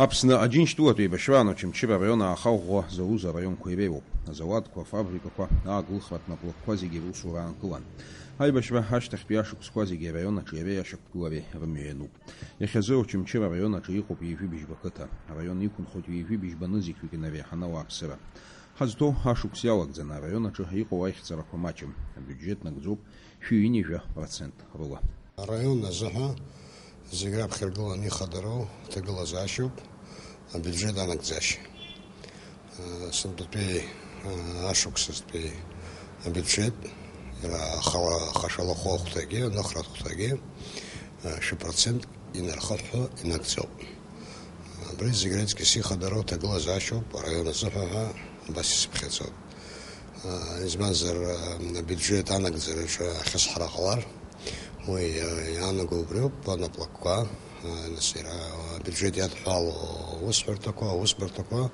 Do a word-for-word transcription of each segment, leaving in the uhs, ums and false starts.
Аԥсны Аџьынџьтәылатә еибашьраан Очамчыра араион ааха ӷәӷәа зауз араионқәа иреиуоуп. Азауадқәа, афабрикақәа, ааглыхратә наплакқәа зегьы русура аанкылан. Аибашьра ашьҭахьтәи ашықәсқәа зегьы араион аҿиареи ашьақәгылареи рымҩа иануп. Иахьазы Очамчыра араион аҿы иҟоуп ҩажәи быжьба қыҭа. Араион иқәынхоит ҩажәи быжьба нызқьҩык инареиҳаны ауааԥсыра. Ҳазҭоу ашықәс иалагӡаны араион аҿы иҟоу аихьӡарақәа маҷым. Абиуџьет нагӡоуп шәи ҩынҩажәа процент рыла. Араион азыҳәа зегь раԥхьа иргыланы ихадароу ҭагылазаашьоуп абиуџьет анагӡашьа. Сынтәатәи ашықәсазтәи абиуџьет, иара ахала-, ахашәалахәы ахәҭагьы, аныхратә хәҭагьы, шәи процент инархыҳәҳәо инагӡоуп. Абри зегь рыҵкьыс ихадароу ҭагылазаашьоуп араион азыҳәа ҳәа абас исыԥхьаӡоит. Избанзар, абиуџьет анагӡараҿы ахьысҳара ҟалар, уи иаанаго убриоуп, анаплакқәа, нас иара абиуџьет иадҳәало аусҳәарҭақәа, аусбарҭақәа,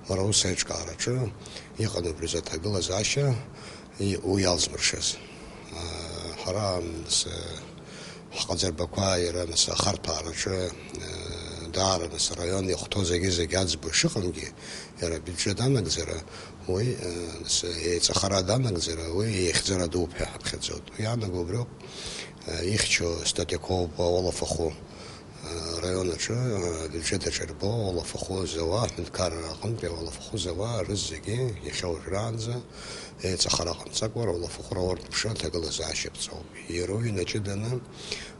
уара аус аиҿкаараҿы иҟан убри азы аҭагылазаашьа, и-, уи иалзмыршаз. Ҳара, нас, ҳҟаҵарбақәа иара, нас, ахарҭәаараҿы, даара, нас, араион иахәҭоу зегьы-зегьы аӡбо шыҟамгьы, иара абиуџьет анагӡара, уи, нас, еиҵахара данагӡара, уи еихьӡара дууп ҳәа ҳаԥхьаӡоит. Уи иаанаго убриоуп, ихьчо статиақәоуп ауалафахәы. Араион аҿы, абиуџьет аҿы ирбо ауалафахәы зауа, аҳәынҭқарра аҟынтәи ауалафахәы зауа рызегьы иахьа уажәраанӡа еиҵахара ҟамҵакәа, руалафахәра урҭ ԥшы аҭагылазаашьа ԥҵоуп. Иара уи инаҷыданы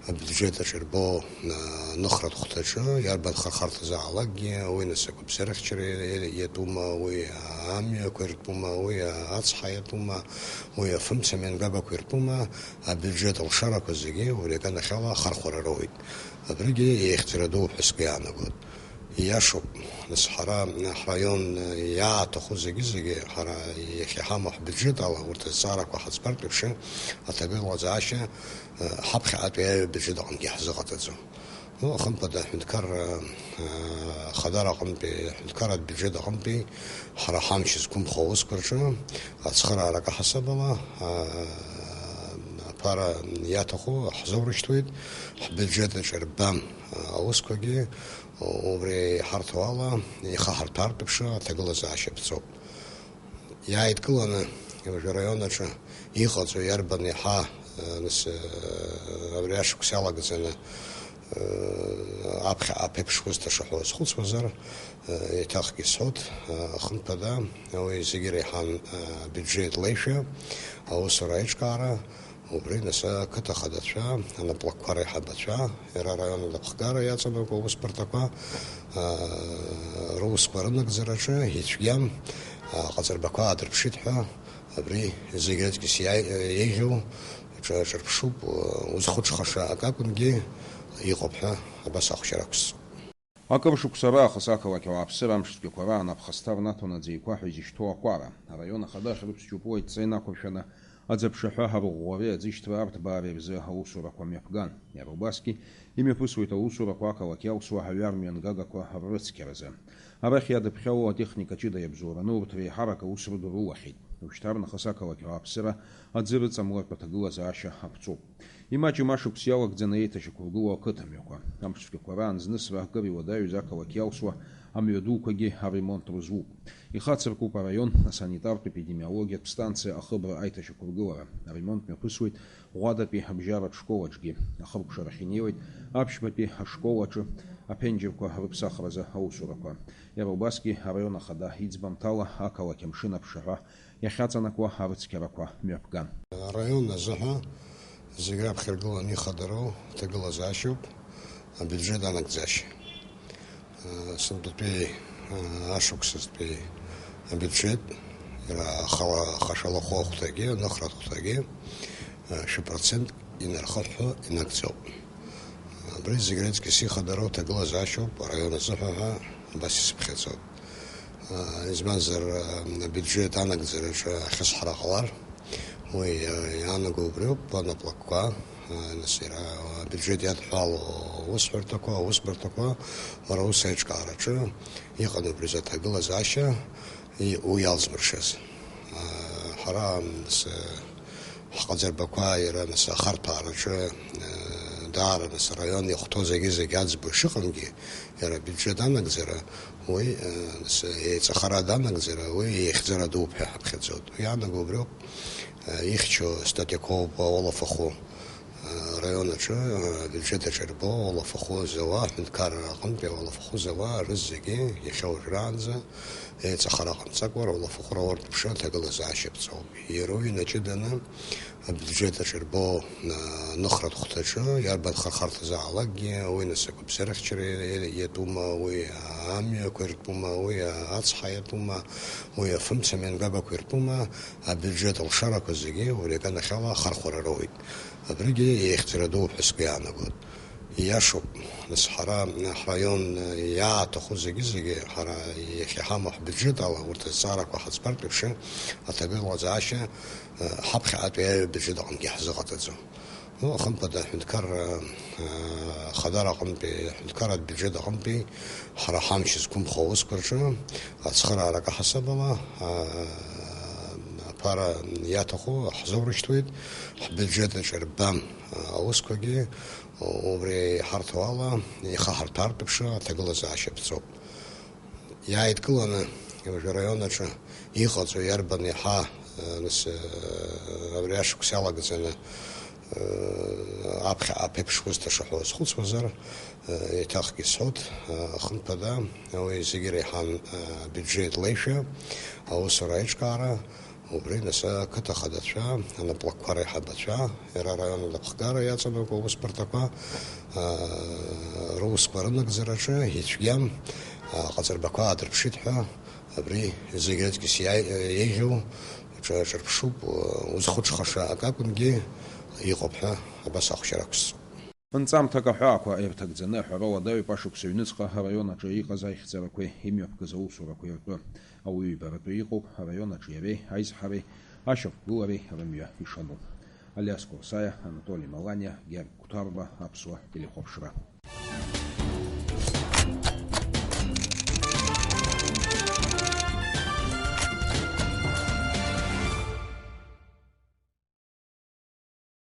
абиуџьет аҿы ирбо, а, аныхратә хәҭаҿы иарбан хырхарҭазаалакгьы, уи нас агәабзиарахьчара иа-, иа-, иатәума, уи амҩақәа иртәума, уи ацҳа иатәума, уи афымца мҩангагақәа иртәума, абиуџьет алшарақәа зегьы уи аганахьала ахархәара роуеит. Абригьы еихьӡара дууп ҳәа сгәы иаанагоит. Ииашоуп, нас ҳара ҳраион иааҭаху зегьы-зегьы, ҳара иахьа иҳамоу ҳбиуџьет ала урҭ азҵаарақәа ҳаӡбартә еиԥш, аҭагылазаашьа ҳаԥхьаҟатәи аҩбаҿы дыҟангьы ҳзыҟаҵаӡом. Ну, хымԥада, аҳәынҭқарра, э, ахадара аҟынтәи, аҳәынҭқарратә биуџьет аҟынтәи ҳара ҳамч зқәымхо аусқәа рҿы ацхыраара акы ҳасабала, э, аԥара иаҭаху ҳзоурышьҭуеит, ҳбиуџьет аҿы ирбам, э, аусқәагьы, убри иҳарҭо ала, ихаҳарҭәаартә еиԥш аҭагылазаашьа ԥҵоуп. Иааидкыланы, уажәы араион аҿы иҟаҵоу иарбан иаҳа, э, нас, э, абри ашықәс иалагӡаны, э, аԥхьа аԥеиԥш ус даҽа ҳәа уазхәыцуазар, э, еиҭахгьы сҳәоит, э, хымԥада, уи зегьы иреиҳан, э, абиуџьет леишәа, аусура аиҿкаара, Убри нас ақыҭа ахадацәа, анаплакқәа реиҳабацәа, иара араион анапхгара иаҵанакуа аусбарҭақәа, аа, русқәа рынагӡараҿы ицәгьам, аҟаҵарбақәа аадырԥшит ҳәа, абри зегь рыҵкьыс иа-, еиӷьу ҿа-, ҿырԥшуп, узхәыҽхаша акы акәынгьы иҟоуп ҳәа абас ахәшьара ақәсҵоит. Акыр шықәса раахыс ақалақь ауааԥсыра амш цәгьақәа раан аԥхасҭа рнаҭон аӡеиқәа ҳәа изышьҭоу акәара. Араион ахада ахьрыԥсчоу пуа идҵа инақәыршәаны, аӡаԥшаҳәа, арӷәӷәареи аӡышьҭра арҭбаареи рзы аусурақәа мҩаԥган. Иара убасгьы, имҩаԥысуеит аусурақәа ақалақь иалсуа ҳаҩар мҩангагақәа ррыцқьаразы. Арахь иадыԥхьало атехника ҷыда иабзоураны урҭ реиҳарак аус рыдырулахьеит. Ушьҭарнахыс ақалақь ауааԥсыра аӡы рыҵамлартә аҭагылазаашьа аԥҵоуп. Имаҷым ашықәс иалагӡаны еиҭашьақәыргылоу ақыҭамҩақәа. Амш цәгьақәа раан знысра акыр иуадаҩыз ақалақь иалсуа амҩа дуқәагьы аремонт рызуп. Ихацыркуп араион асанитартә епидемиологиатә станциа ахыбра аиҭашьақәыргылара. Аремонт мҩаԥысуеит Ӷәадатәи абжьаратә школ аҿгьы. Ахыркәшарахь инеиуеит аԥшьбатәи ашкол аҿы аԥенџьырқәа рыԥсахразы аусурақәа. Иара убасгьы араион ахада иӡбамҭала ақалақь амшын аԥшаҳәа иахьаҵанакуа арыцқьарақәа мҩаԥган. Араион азыҳәа зегь раԥхьа иргыланы ихадароу ҭагылазаашьоуп абиуџьет анагӡашьа. Сынтәатәи ашықәсазтәи абиуџьет, иара ахала-, ахашәалахәы ахәҭагьы, аныхратә хәҭагьы, шәи процент инархыҳәҳәо инагӡоуп. Абри зегь рыҵкьыс ихадароу ҭагылазаашьоуп араион азыҳәа ҳәа абас исыԥхьаӡоит. Избанзар, абиуџьет анагӡараҿы ахьысҳара ҟалар, уи иаанаго убриоуп, анаплакқәа, нас иара абиуџьет иадҳәало аусҳәарҭақәа, аусбарҭақәа, уара аус аиҿкаараҿы иҟан убри азы аҭагылазаашьа, и-, уи иалзмыршаз. Ҳара, нас, ҳҟаҵарбақәа иара, нас, ахарҭәаараҿы, Даара нас араион иахәҭоу зегьы-зегьы аӡбо ишыҟамгьы, иара абиуџьет анагӡара, уи, э, нас еиҵахара данагӡара, уи еихьӡара дууп ҳәа ҳаԥхьаӡоит. Уи иаанаго убриоуп, э, ихьчо статиақәоуп ауалафахәы, э, араион аҿы, э, абиуџьет аҿы ирбо ауалафахәы зауа, аҳәынҭқарра аҟынтәи ауалафахәы зауа, рызегьы иахьа уажәраанӡа еиҵахара ҟамҵакәа, руалафахәы рауртә ԥшы аҭагылазаашьа ԥҵоуп. Иара уи инаҷыданы абиуџьет аҿы ирбо, а, аныхратә хәҭаҿы иарбан хырхарҭазаалакгьы, уи нас агәабзиарахьчара иа-, иа-, иатәума, уи амҩақәа иртәума, уи ацҳа иатәума, уи афымца мҩангагақәа иртәума, абиуџьет алшарақәа зегьы убри аганахьала ахархәара роуеит. Абригьы еихьӡара дууп ҳәа сгәы иаанагоит. Ииашоуп, нас ҳара ҳраион иааҭаху зегьы-зегьы ҳара иахьа иҳамоу ҳбиуџьет ала урҭ азҵаарақәа ҳаӡбартә еиԥш аҭагылазаашьа, э, ҳаԥхьаҟатәи аҩбаҿы аҟынгьы ҳзыҟаҵаӡом. Ну, хымԥада, аҳәынҭқарра, э, ахадара аҟынтәи, аҳәынҭқарратә биуџьет аҟынтәи ҳара ҳамч зқәымхо аусқәа рҿы ацхыраара акы ҳасабала, э, аԥара иаҭаху ҳзоурышьҭуеит, ҳбиуџьет аҿы ирбам, э, аусқәагьы убри иҳарҭо ала ихаҳарҭәартә еиԥш аҭагылазаашьа ԥҵоуп. Иааидкыланы, уажәы араион аҿы иҟаҵоу иарбан иаҳа, э, нас, э, абри ашықәс иалагӡаны, э, аԥхьа аԥеиԥш усҭа шаҳәо азхәыцуазар, э, еиҭахгьы сҳәоит, э, хымԥада, уи зегьы иреиҳан, э, абиуџьет леишәа, аусура аиҿкаара, убри нас ақыҭа ахадацәа, анаплакқәа реиҳабацәа, иара араион анапхгара иаҵанакуа аусбарҭақәа, аа, русқәа рынагӡараҿы ицәгьам, аҟаҵарбақәа аадырԥшит ҳәа, абри зегь аҵкьыс иа-, еиӷьу ҿа-, ҿырԥшуп, узхәыцхаша акы акәынгьы иҟоуп ҳәа абас ахәшьара ақәсҵоит. Нҵамҭак аҳәаақәа ирҭагӡаны аҳәара уадаҩуп ашықәс аҩныҵҟа араион аҿы иҟаз аихьӡарақәеи имҩаԥгаз аусурақәеи ртәы. Ауаҩы ибаратәы иҟоуп араион аҿы иареи аизҳареи ашьақәгылареи рымҩа ишану. Алиас Курсаиа, Анатоли Маланиа, Георги Қәҭарба, Аԥсуа телехәаԥшра.